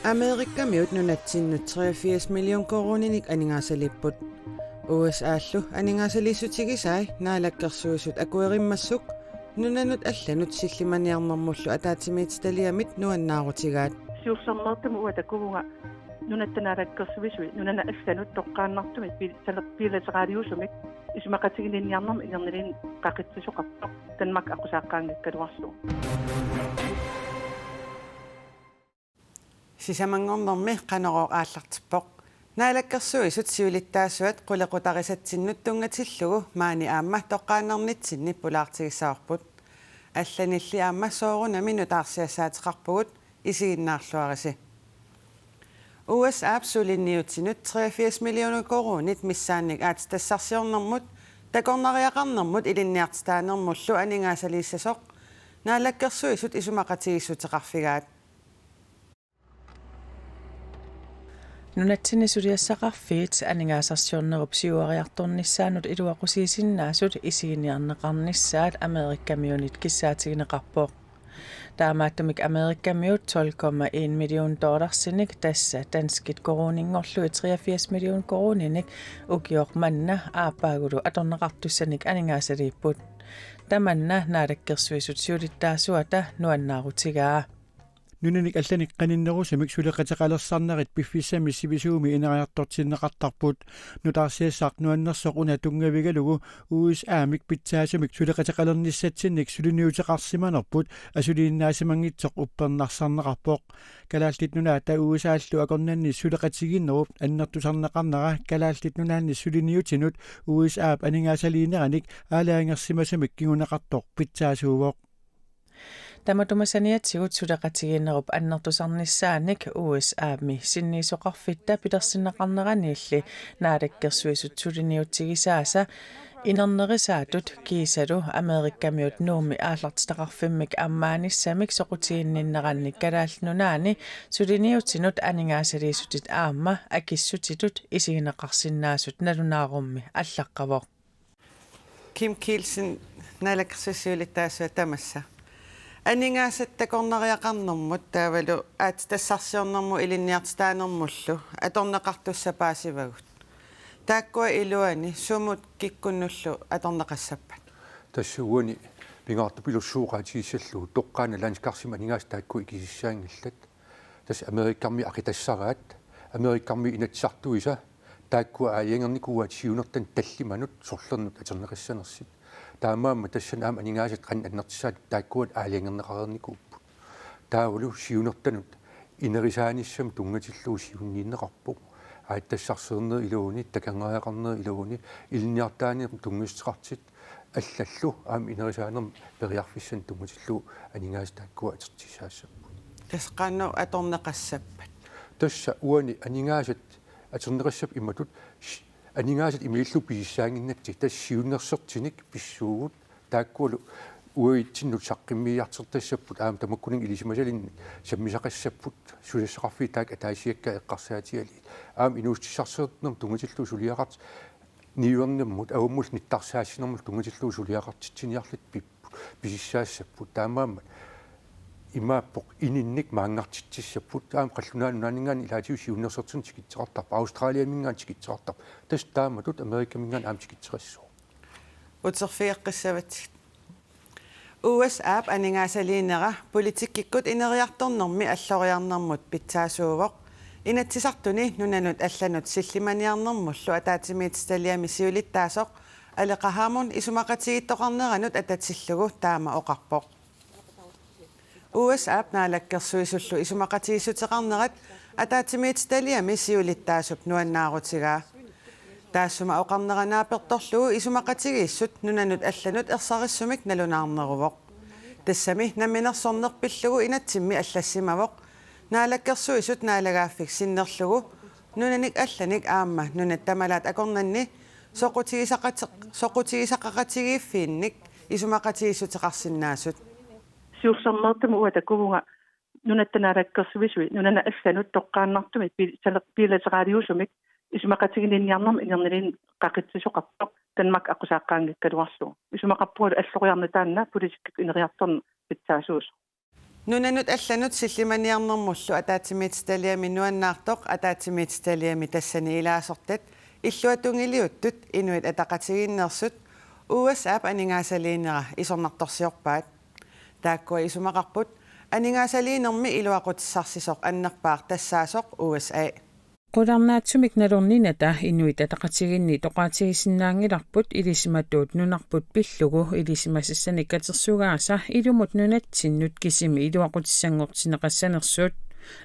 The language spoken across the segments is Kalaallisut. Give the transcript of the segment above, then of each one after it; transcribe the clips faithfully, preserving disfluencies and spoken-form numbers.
Amerikamiut nunatsinnut treogfirs million koruuninik aningaasaliipput. U S A-llu aningaasaliissutigisai Naalakkersuisut akuerimmassuk nunanut allanut sillimaniarnermullu ataatsimiititaliamit nuannaarutigaat. Siornarmut uanga takuvunga Nunatta Naalakkersuisui nunanut allanut toqqaannartumik bil-, sala-, bilateraliusumik isumaqatiginninniarnermik ingerlanerani qaqitsisoqartoq Danmarkip aqqusaaqqaanngikkaluarlugu. Sisamanngornermi Qanorooq aallartippoq. Naalakkersuisut siulittaasuat qulequtarisatsinnut tunngatillugu maani aamma toqqaannarnitsinni pulaartigissavarput. Allanilli aamma soorunami nutaarsiassaateqarpugut, isiginnaarluarisi. U S A-p suliniutinut treogfirs millioner koruunit missaannik aatsitassarsiornermut takornariaqarnermut ilinniartitaanermullu aningaasaliissasoq Naalakkersuisut isumaqatigiissuteqarfigaat. Nunatsinni suliassaqarfiit aningaasarsiornerup siuariartornissaanut iluaqusiisinnaasut isiginiarneqarnissaat Amerikamiunit kissaatigineqarpoq. Taamaattumik Amerikamiut tolv komma en million dollarsinik, tassa danskit koruuninngorlugit treogfirs million koruuninik, ukioq manna aappaagulu atorneqartussanik aningaasaliipput. Tamanna Naalakkersuisut siulittaasuata nuannaarutigaa. Nunanik allanik qaninnerusumik suleqateqalersarnerit piffissami sivisuumi ineriartortinneqartarput. Nutaarsiassaq nuannersoq una tunngavigalugu U S A-mik pitsaasumik suleqateqalernissatsinnik suliniuteqarsimanerput asuliinnaasimanngitsoq uppernarsarneqarpoq. Kalaallit Nunaata U S A-llu akornanni suleqatigiinnerup annertusarneqarnera Kalaallit Nunaanni suliniutinut U S A-p aningaasaliineranik aalajangersimasumik kinguneqartoq pitsaasuuvoq. Tamatuma saniatigut suleqatigiinnerup annertusarnissaanik U S A-mi sinniisoqarfitta pilersinneqarneraniilli Naalakkersuisut suliniutigisaasa inernerisaatut kiisalu Amerikamiut Nuummi aallartitaqarfimmik ammaanissamik soqutiginninnerannik Kalaallit Nunaanni suliniutinut aningaasaliissutit aamma akissutitut isigineqarsinnaasut nalunaarummi allaqqavoq. Kim Kielsen, Naalakkersuisut siulittaasuat, tamassa. Aningaasat takornariaqarnermut taavalu aatsitassarsiornermut ilinniartitaanermullu atorneqartussat paasivagut. Taakkua iluani sumut kikkunnullu atorneqassappat? Tassa uani pingaartupilorsuuqaatigissallugu toqqaannaq landskarsimik aningaasat taakkua ikisissaanngillat. Tassa Amerikamiut aqitassaraat, Amerikamiut Inatsisartuisa, taakkua aalajangernikuuaat siunertanut tallimanut sorlernut atorneqassanersut. Taamaammat tassani aamma aningaasat qanoq annertussaat taakkua aalajangerneqareernikuupput. Taavalu siunertanut inerisaanissamut tunngatillugu siunniunneqarpoq. Aatsitassarsiornerit iluanni, takornariaqarnerit iluanni, ilinniartitaanermut tunngassuteqartut allallu aamma inerisaanermi periarfissanik tunngatillugu aningaasat taakkua atortussaassapput. Tassa qanoq atorneqassappat? Tassa uani aningaasat atorneqassappat imatut s-, aningaasat imaalillugu pisissaannginnatsigit, tassa siunnersortinik pissuugut, taakkualu uatsinnut saqqummiiartortassapput aamma tamakkuninnga ilisimasalinnik sammisaqassapput, susassaqarfiit taakku ataasiakkaat eqqarsaatigalugit. Aamma inuussutissarsiornermut tunngatillugu suliaqart-, niuernermut avammullu nittarsaassinermullu tunngatillugu suliaqartitsiniarluta pip-, pisissaassapput. Taamaammat imaappoq ininnik maanngartitsissapput. Aamma Qallunaat Nunaanninngaanniit ilaatigut siunnersortinik tikitseqartarput, Australiaminngaanniit tikitseqartarput. Tassa taamatut Amerikaminngaanniit aamma tikitseqassaaq. Uterfigeqqissavatsigit. U S A-p aningaasaliinera politikkikkut ineriartornermi alloriarnermut pitsaasuuvoq. Inatsisartuni nunanut allanut sillimaniarnermullu ataatsimiititaliami siulittaasoq Aleqa Hammond isumaqatigiittoqarneranut atatillugu taama oqarpoq. U S A-p Naalakkersuisullu isumaqatigiissuteqarnerat ataatsimiititaliami siulittaasup nuannaarutigaa. Taassuma oqarnera naapertorlugu isumaqatigiissut nunanut allanut ersarissumik nalunaarneruvoq. Tassami namminersorneq pillugu inatsimmi allassimavoq. Naalakkersuisut naalagaaffik sinnerlugu nunanik allanik aamma nunat tamalaat akornanni soqutigisaqate-, soqutigisaqaqatigiiffiinnik isumaqatigiissuteqarsinnaasut. Siornarmut uanga takuvunga Nunatta Naalakkersuisui nunanut allanut toqqaannartumik bil-, sala-, bilateraliusumik isumaqatiginninniarnermik ingerlanerani qaqitsisoqartoq Danmarkip aqqusaaqqaanngikkaluarlugu. Isumaqarpunga alloriarneq taanna politikkikkut ineriartorneq pitsaasuusoq. Nunanut allanut sillimaniarnermullu ataatsimiititaliami nuannaartoq ataatsimiititaliami tassani ilaasortat illuatungiliuttut Inuit Ataqatigiinneersut U S A-p aningaasaliinera isornartorsiorpaat. Taakkua isumaqarput aningaasaliinermi iluaqutissarsisoq annerpaaq tassaasoq U S A. Qularnaatsumik nalorninata Inuit Ataqatigiinniit oqaatigisinnaanngilarput ilisimatuut nunarput pillugu ilisimasassanik katersugaasa ilumut nunatsinnut kisimi iluaqutissanngortinneqassanersut.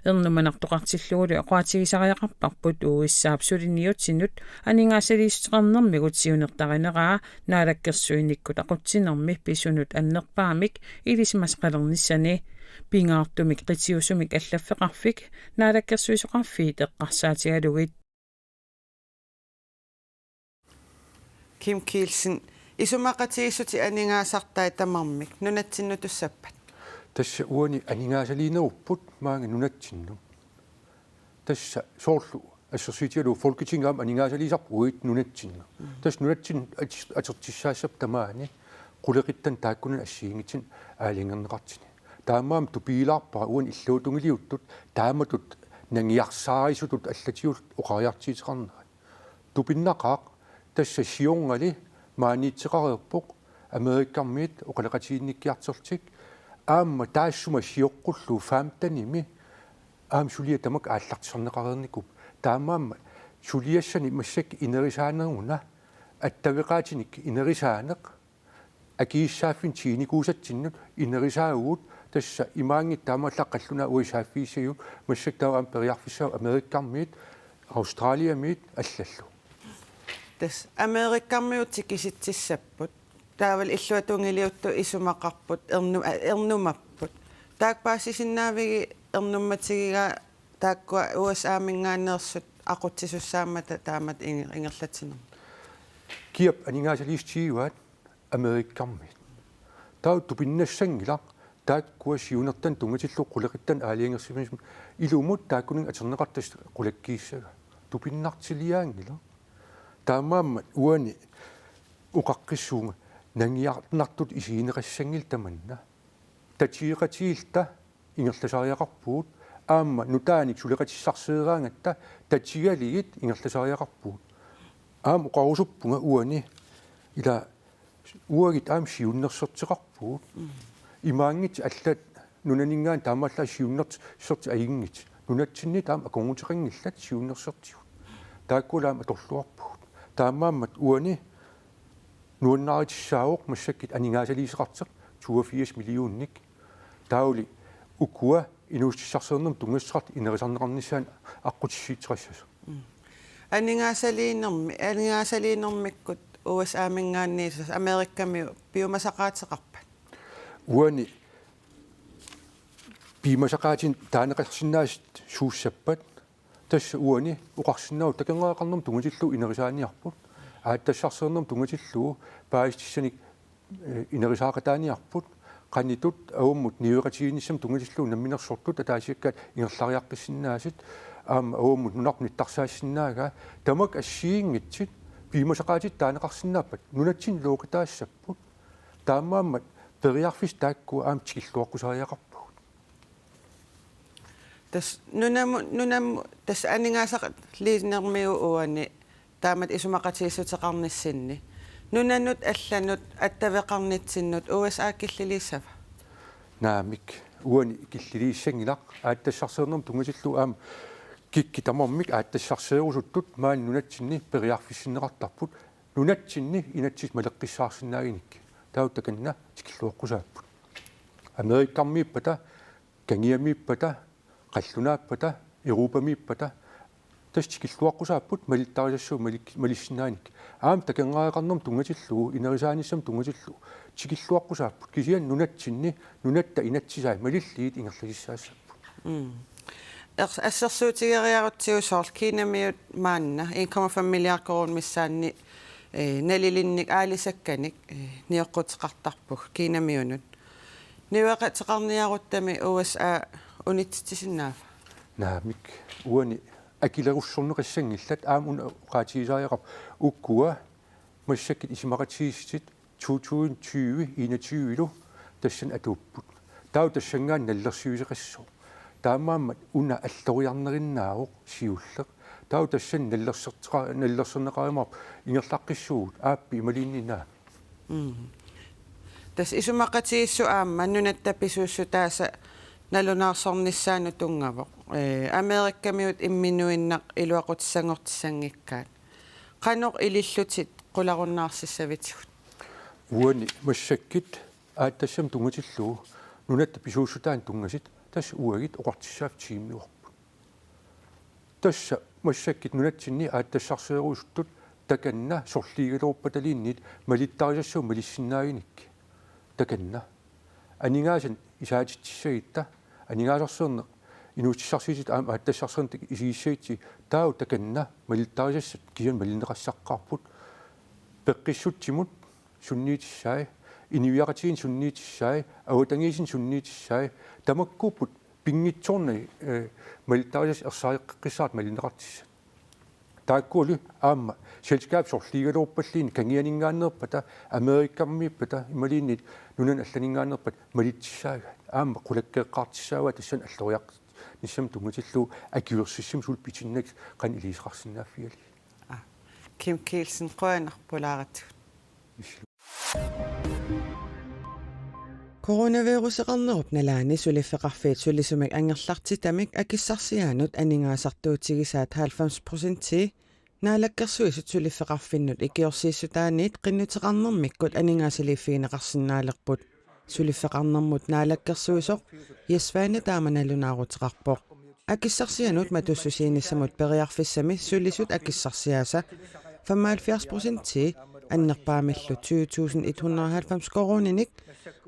Ernumanartoqartillugulu oqaatigisariaqarparput U S A-p suliniutinut aningaasaliissuteqarnermigut siunertarineraa naalakkersuinikkut aqutsinermi pisunut annerpaamik ilisimasaqalernissani. Pingaartumik qitiusumik allaffeqarfik naalakkersuisoqarfiit eqqarsaatigalugit. Kim Kielsen, isumaqatigiissutit aningaasartai tamarmik nunatsinnutussappat? Tassa uani aningaasaliinerupput maanga nunatsinnut. Tassa soorlu assersuutigalugu Folketingimi aamma aningaasaliisarput uagut nunatsinnut. Tassa nunatsinnut at-, atortissaassappat tamaani qulequttat taakkunani assigiinngitsunik aalajangerneqartuni. Taamaammat tupigilaarpara uani illuatungiliuttut taamatut nangiarsaarisutut allatigullu oqariartuuteqarnerat. Tupinnaqaaq tassa siornali maaniittoqareerpoq Amerikamiut oqaloqatiginnikkiartorlutik aamma taassuma sioqqullugu femtenimi aamma suliaq tamakku aallartisarneqareernikuuvoq. Taamaammat suliassani massakkut inerisaaneruna attaveqaatinik inerisaaneq akisussaaffimmik tiginikuusatsinnut inerisaavugut tassa imaanngitsoq taamaallaat qallunaat uagut saaffigissagigut massakkut taava aamma periarfissaavoq Amerikamiut Australiamiut allallu. Tassa Amerikamiut tikisitsissapput. Taavalu illuatungiliuttut isumaqarput ernu-, ernumapput. Taakku paasisinnaavigit ernummatigigaat taakkua U S A-minngaanneersut aqutsisussaammata taamatut inger-, ingerlatsinermi? Kiap aningaasaliissutigivaat Amerikamiut. Taava tupinnassanngilaq taakkua siunertanut tunngatillugu qulequttat aalajangersimasut ilumut taakkununnga atorneqartut qulakkiissagaa. Tupinnartiliaanngilaq. Taamaammat uani oqaqqissuunga nangiarnartutut isigineqassanngilaq tamanna. Tatigeqatigiilluta ingerlasariaqarpugut aamma nutaanik suleqatissarsiaraangatta tatigalugit ingerlasariaqarpugut. Aamma oqarusuppunga uani ila uagut aamma siunnersorteqarpugut. Imaanngitsoq allat nunaninngaanniit taamaallaat siunnersortut ajunngitsut. Nunatsinniit aamma akornuteqanngillat siunnersortigut. Taakkulu aamma atorluarpugut. Taamaammat uani nuannaarutissaavoq massakkut aningaasaliisoqartoq toogfirs millioner. Taavali ukua inuussutissarsiornermut tunngassuteqartut inerisarneqarnissaannut aqqutissiuutissaqassasoq. Aningaasaliinermi-, aningaasaliinermikkut U S A-minngaanniit Amerikamiut piumasaqaateqarpat? Uani piumasaqaatinik taaneqarsinnaasut suussappat? Tassa uani oqarsinnaavoq takornariaqarnermut tunngatillugu inerisaaniarput. Aatsitassarsiornermut tunngatillugu paasissutissanik, eh, inerisaaqataaniarput. Qanoq ittut avammut niueqatigiinnissamut tunngatillugu namminersortut ataasiakkaat ingerlariaqqissinnaasut. Aamma avammut nunarput nittarsaassinnaagaa. Tamakku assigiinngitsut piumasaqaatitik taaneqarsinnaappat nunatsinni looqitaassapput. Taamaammat periarfissat taakkua aamma tikilluaqqusariaqarpagut. Tassa nunamut, nunamut, tassa aningaasaliinermigut uani taamatut isumaqatigiissuteqarnissinni. Nunanut allanut attaveqarnitsinnut U S A killiliissava? Naamik, uani killiliissanngilaq aatsitassarsiornermut tunngatillugu aamma kikkut tamarmik aatsitassarsiorusuttut maani nunatsinni periarfissinneqartarput. Nunatsinni inatsisit maleqqissaarsinnaagunikkit. Taava takanna tikilluaqqusaapput. Amerikamiippata, kangiamiippata, qallunaappata, Europamiippata. Tassa tikilluaqqusaapput malittarisassat malik-, malissinnaanikkit. Aamma takornariaqarnermut tunngatillugu, inerisaanissamut tunngatillugu. Tikilluaqqusaapput. Kisianni nunatsinni, nunatta inatsisaat malillugit ingerlasussaassapput. Mm. Ers-, assersuutigeriarutsigu soorlu Kinamiut maanna en komma fem milliard koruunit missaanni, eh, nalilinnik aalisakkanik, eh, nioqquteqartarpugut Kinamiunut. Niueqateqarniaruttami U S A unitsitsisinnaava? Naamik, uani akilerussorneqassanngillat aamma una oqaatigisariaqarpoq ukua massakkut isumaqatigiissutit to tusind tyve enogtyve-lu tassani atuupput. Taava tassanngaanniit nallersiviseqassaaq. Taamaammat una alloriarnerinnaavoq siulleq. Taava tassani nallerserteqa-, nallerserneqarumaarpoq ingerlaqqissuugut aappi imaluunniit naamik. Mm. Tassa isumaqatigiissut aamma nunatta pisuussutaasa nalunaarsornissaanut tunngavoq. Ee, Amerikamiut imminuinnaq iluaqutissanngortissanngikkaat. Qanoq ilillutit qularunnaarsissavitigut? Uani massakkut aatsaamut tunngatillugu nunatta pisuussutaanut tunngasut tassa uagut oqartussaaffik tiimiuarput. Tassa massakkut nunatsinni aatsaassarsiorusutut takanna sorliugaluarpataliinnit malittarisassavut malissinnaaginik. Takanna. Aningaasanik isaatitsissagutta, aningaasarsiorneq inuussutissarsiutit aamma aatsaassarsiorneq isigissagutsigit taava takanna malittarisassat kisianni malinneqassaqqaarput. Peqqissutsimut sunniutissai, inuiaqatigiinni sunniutissai, avatangiisinni sunniutissai, tamakkuupput pinngitsoornagit, eh, malittarisassat ersareqqeqqissaartut malinneqartussat. Taakkualu aamma selskabit sorliugaluarpalluunniit kangianinngaanneerpata, Amerikamiippata, imaluunniit nunanut allaninngaanneerpata malittussaagaat. Aamma qulakkeeqqaartussaavaat tassani alloriarnissamut tunngatillugu akuersissummik suullu pitinnagit qanoq iliuuseqarsinnaaffigalugit. Aa. Kim Kielsen, qujanaq pulaaratigut. Coronaviruseqarnerup nalaani suliffeqarfiit sulisumik angerlartitamik akissarsiaanut aningaasartuutigisaat halvfems procentii Naalakkersuisut suliffeqarfinnut ikiorsiissutaanniit qinnuteqarnermikkut aningaasaliiffigineqarsinnaalerput. Suliffeqarnermut naalakkersuisoq Jess Svane taama nalunaaruteqarpoq. Akissarsianut matussusiinissamut periarfissami sulisut akissarsiaasa femoghalvfjerds procentii annerpaamillu tyve tusind et hundrede og halvfems koruuninik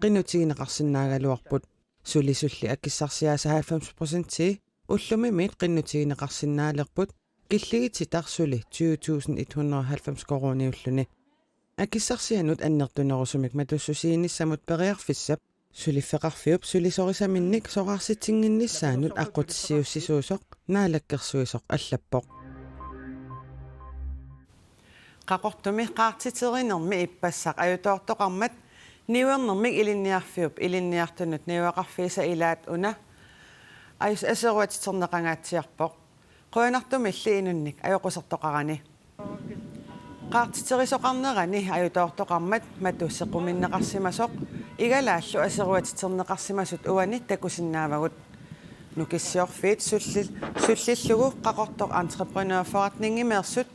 qinnutigineqarsinnaagaluarput. Sulisulli akissarsiaasa halvfems procentii ullumimiit qinnutigineqarsinnaalerput, killigititar suli tyve tusind et hundrede og halvfems koruuniulluni. Akissarsianut annertunerusumik matussusiinissamut periarfissap suliffeqarfiup sulisorisaminnik soraarsitsinnginnissaanut aqqutissiuussisuusoq naalakkersuisoq allappoq. Qaqortumi qaartiterinermi ippassaq ajutoortoqarmat niuernermik ilinniarfiup ilinniartunut najugaqarfiisa ilaat una ajus-, aseruatiterneqangaatsiarpoq. Qujanartumilli inunnik ajoqusertoqarani. Qaartiterisoqarnerani ajutoortoqarmat matu sequminneqarsimasoq igalaallu aseruatiterneqarsimasut uani takusinnaavagut. Nukissiorfiit sulli-, sullillugu Qaqortoq Entreprenørforretningimeersut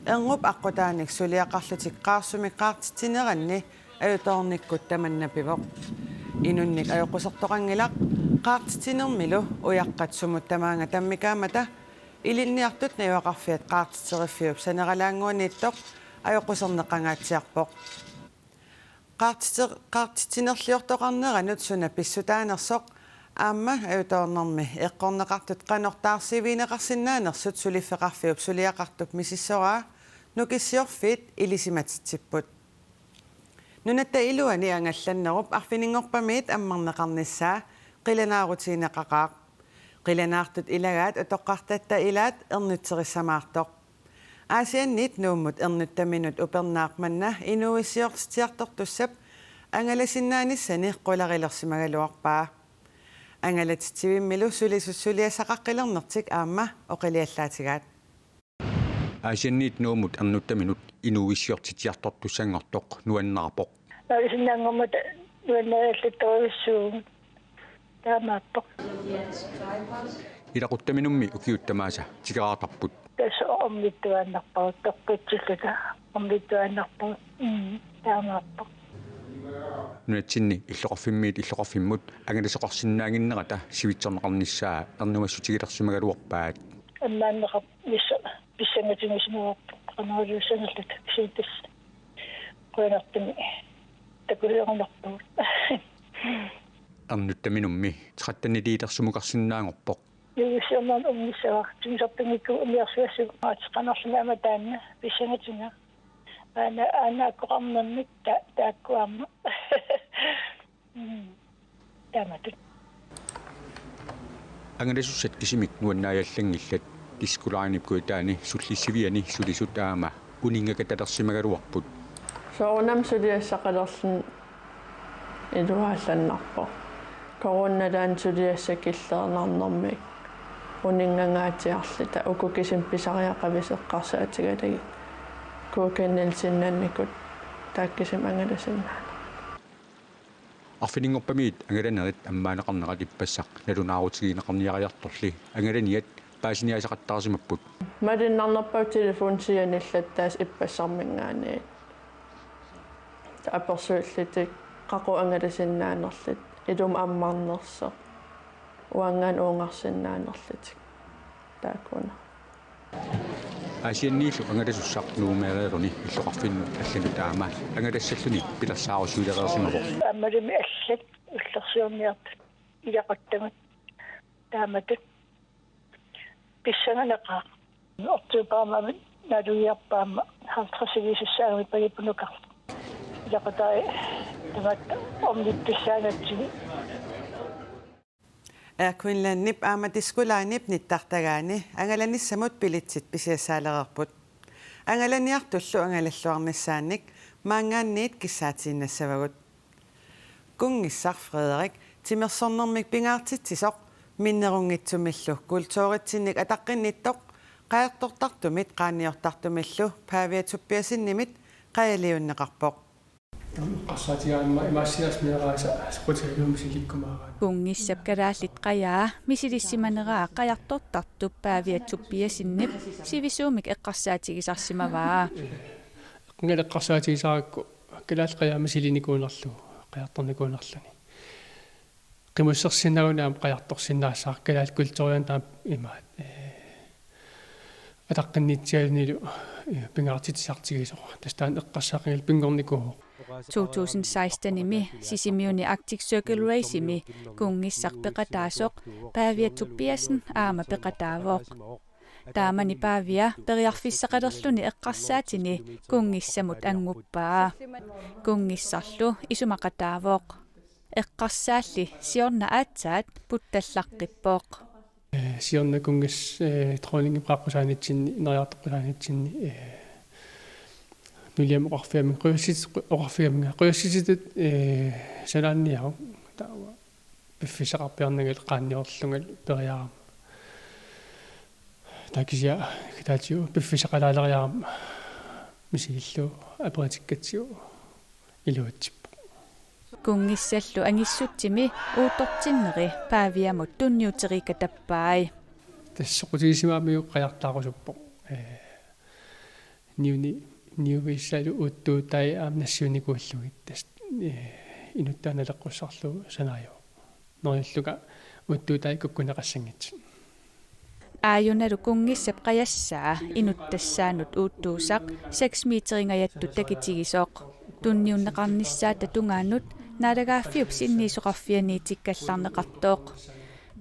erngup aqqutaanik suliaqarlutik qaarsumik qaartitsineranni ajutoornikkut tamanna pivoq. Inunnik ajoqusertoqanngilaq qaartitsinermilu ujaqqat sumut tamaanga tammikaammata ilinniartut najugaqarfiat qaartiteriffiup saneralaannguaniittoq ajoquserneqangaatsiarpoq. Qaartiter-, qaartitsinerliortoqarneranut suna pissutaanersoq aamma ajutoornermi eqqorneqartut qanoq taarsiivigineqarsinnaanersut suliffeqarfiup suliaqartup misissoraa Nukissiorfiit ilisimatitsipput. Nunatta iluani angallannerup arfininngorpamiit ammarneqarnissaa qilanaarutigineqaqaaq. Qilanaartut ilagaat utoqqartatta ilaat ernutserissamaartoq. Aasianniit Nuummut ernuttaminut upernaaq manna inuuissiortitsiartortussap angalasinnaanissani qularilersimagaluarpaa. Angalatitsivimmilu sulisut suliassaqaqqilernertik aamma oqiliallaatigaat. Aasianniit Nuummut ernuttaminut inuuissiortitsiartortussanngortoq nuannaarpoq. Nalusinnaanngormat nuannariallattorujussuuvugut. Taamaappoq. Ilaquttaminummi ukiut tamaasa tikeraartarput. Tassa ornittuaannarpagut, toqqitsilluta ornittuaannarpagut. Mm, taamaappoq. Nunatsinni illoqarfimmiit illoqarfimmut angalasoqarsinnaannginnerata sivitsorneqarnissaa ernumassutigilersimagaluarpaat. Ammaanneqarnissaq pissangatinngisumaarpoq, qanoq iliussanilluta kisianni tassa qujanartumik takusiorunarpugut. Ernuttaminummi trettenilersumukarsinnaanngorpoq. Nuuissiornermut unngissavara, tunisartunngikkukkit umiarsuassaagut, ateqarnerluni aamma taanna pissangatiga. Aana, aana akkoqarnermik ta-, taakku aamma. Mm. Taamatut. Angalasussat kisimik nuannaajallanngillat, Disko Linep kujataani sullissiviani sulisut aamma uninngakatalersimagaluarput. Soorunami suliassaqalerluni iluaallannarpoq. Soorunalumi suliassat killeqarnermik uninngangaatsiarluta uku kisimik pisariaqavissut eqqarsaatigalugit K G Nielsen-innikuut taakku kisimik angalasinnaanerat. Arfininngorpamiit angalanerit ammaanneqarnerat ippassaq nalunaarutigineqarniariartorli angalaniat paasiniaasaqattaarsimapput. Malunnarnerpaavoq telefoni sianillattaasut ippassarminngaanniit. Apersuillutik qaqugu angalasinnaanerlutik, ilumut ammarnersoq, uanngaanniit uungarsinnaanerlutik. Taakkuuna. Aasianniillu angalasussaq Nuummeereerluni illoqarfinnut allanut taama angalassalluni pilersaarusiulereersimavoq. Aammalumi allat ullorsiorniartut ilaquttamut taamatut pissanganaqaaq. Oktoberimi naalugiarpara aamma halvtredsiusussaagami Pajippunukarlu. Ilaqutai tamatta ornittussaangatsigit. Air Greenlandip aamma Disko Linep nittartagaani angalanissamut billetsit pisiassaalereerput. Angalaniartullu angalalluarnissaannik maanngaanniit kissaatiinnassavagut. Kunngissaq Frederik timersornermik pingaartitsisoq minnerunngitsumillu kulturitsinnik ataqqinnittoq qajartortartumit qaanniortartumillu Pavia Tobiassenimit qajaliunneqarpoq. Eqqarsaatigaarama imaassiaas meeraasa soqutigalugu misilikkumaaraanni. Kunngissap kalaallit qajaa misilissimaneraa qajartortartup Pavia Tobiassenip sivisuumik eqqarsaatigisarsimavaa. Eqqanngilaq eqqarsaatigisaarakku kalaallit qajaa misilinikuunerlugu, qajartornikuunerluni. Qimussersinnaagunarpoq aamma qajartorsinnaassaaq kalaallit kulturianik taama imaat. Ee, ataqqinnitsigalunilu, ee, pingaartitsisartigisoq. Tassa taanna eqqarsaatigalugu pinngornikuuvoq. To tusind seksten-imi Sisimiuni Arctic Circle Race-imi kunngissaq peqataasoq Pavia Tobiassen aamma peqataavoq. Taamani Pavia periarfissaqalerluni eqqarsaatini kunngissamut annguppaa. Kunngissarlu isumaqataavoq. Eqqarsaalli siorna aatsaat puttallaqqippoq. Ee, siorna kunngis-, ee, dronningip qaaqqusaanitsinni, ineriartoqqusaanitsinni, ee, nuliama oqarfigaminga, qujassit-, qu-, oqarfigaminga, qujassutitut, ee, sanaanniaruk, taava piffissaqarpiarnanga qaanniorlunga periarama. Taava kisianni kitaatigut piffissaqalaaleriarama misilillugu aperitikkatsigu iluatsippoq. Kunngissallu angissutsimi uuttortinneri Paviamut tunniuteriikatappai. Tassa soqutigisimagamiuk qajartaarusuppoq. Ee, niuni-, niuiissalu uuttuutai aamma nassiunnikuullugit tassa, ee, inuttaanut naleqqussarlugu sanaajuvoq. Neriullunga uuttuutai kukkuneqassanngitsut. Aajunalu kunngissap qajassaa inuttassaanut uuttuusaq seks meterinngajattut takitigisoq. Tunniunneqarnissaata tungaanut naalagaaffiup sinniisoqarfianiitikkallarneqartoq.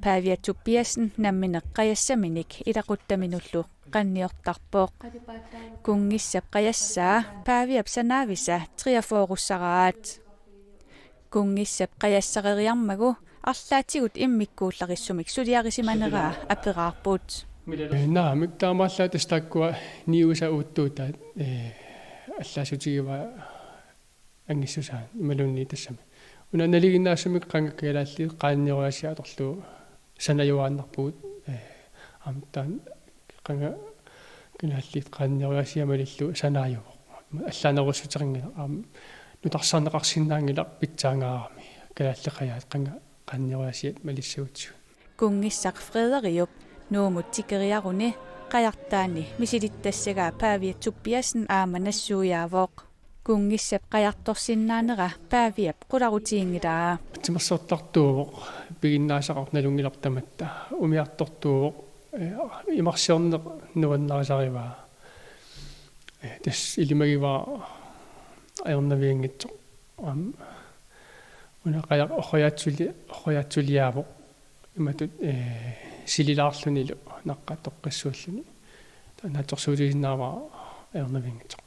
Pavia Tobiassen nammineq qajassaminik ilaquttaminullu qaanniortarpoq. Kunngissap qajassaa Paviap sanaavisa treogfyrre-ussaraat. Kunngissap qajassareeriarmagu arlaatigut immikkuullarissumik suliarisimaneraa aperaarput. Ee, naamik, taamaallaat tassa taakkua niuisa uuttuutaat, ee, allaassutigivaat angissusaanut imaluunniit tassami. Una nalinginnaasumik qanga kalaallit qaannioriaasiat atorlugu sanajuaannarpugut, ee, aamma taanna qanga kalaallit qaannioriaasiat malillugu sanaajuvoq. Allaanerussuteqanngilaq, aamma nutarsarneqarsinnaanngilaq pitsaangaarami kalaallit qajaat qanga qaannioriaasiat malissagutsigu. Kunngissaq Frederiup Nuummut tikeriaruni qajartaani misilittassagaa Pavia Tobiassen aamma nassuiaavoq. Kunngissap qajartorsinnaanera Paviap qularutiginngilaa. Timersortartuuvoq, piginnaasaqartoq nalunngilarput tamatta, umiartortuuvoq, ee, imarsiorneq nuannarisarivaa. Ee, tassa ilimagivara ajornavianngitsoq. Aamma una qajaq orroriaatsuli-, orroriaatsuliaavoq. Imatut, ee, sililaarlunilu naqqaq toqqissuulluni. Taanna naatsorsuutigisinnaavara ajornavianngitsoq.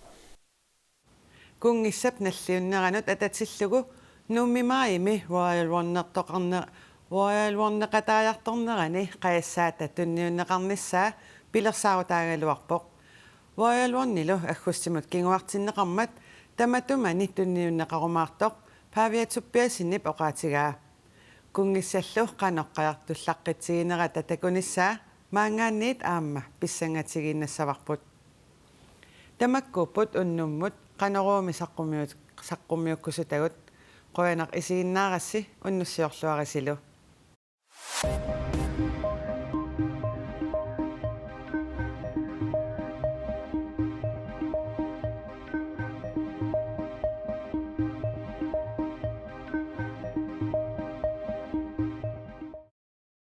Kunngissap nalliunneranut atatillugu Nuummi Maajimi Royal Runeqarne-, Royal Runeqataajartornerani qajassaata tunniunneqarnissaa pilersaarutaagaluarpoq. Royal Runelu aggustimut kinguartinneqarmat tamatumani tunniunneqarumaartoq Pavia Tobiassenip oqaatigaa. Kunngissallu qanoq qajartullaqqitsiginerata takunissaa maanngaanniit aamma pissangatigiinnassavarput. Tamakkuupput unnummut Qanoruumi saqqummiut-, saqqummiukkusutagut. Qujanaq isiginnaarassi, unnussiorluarisilu.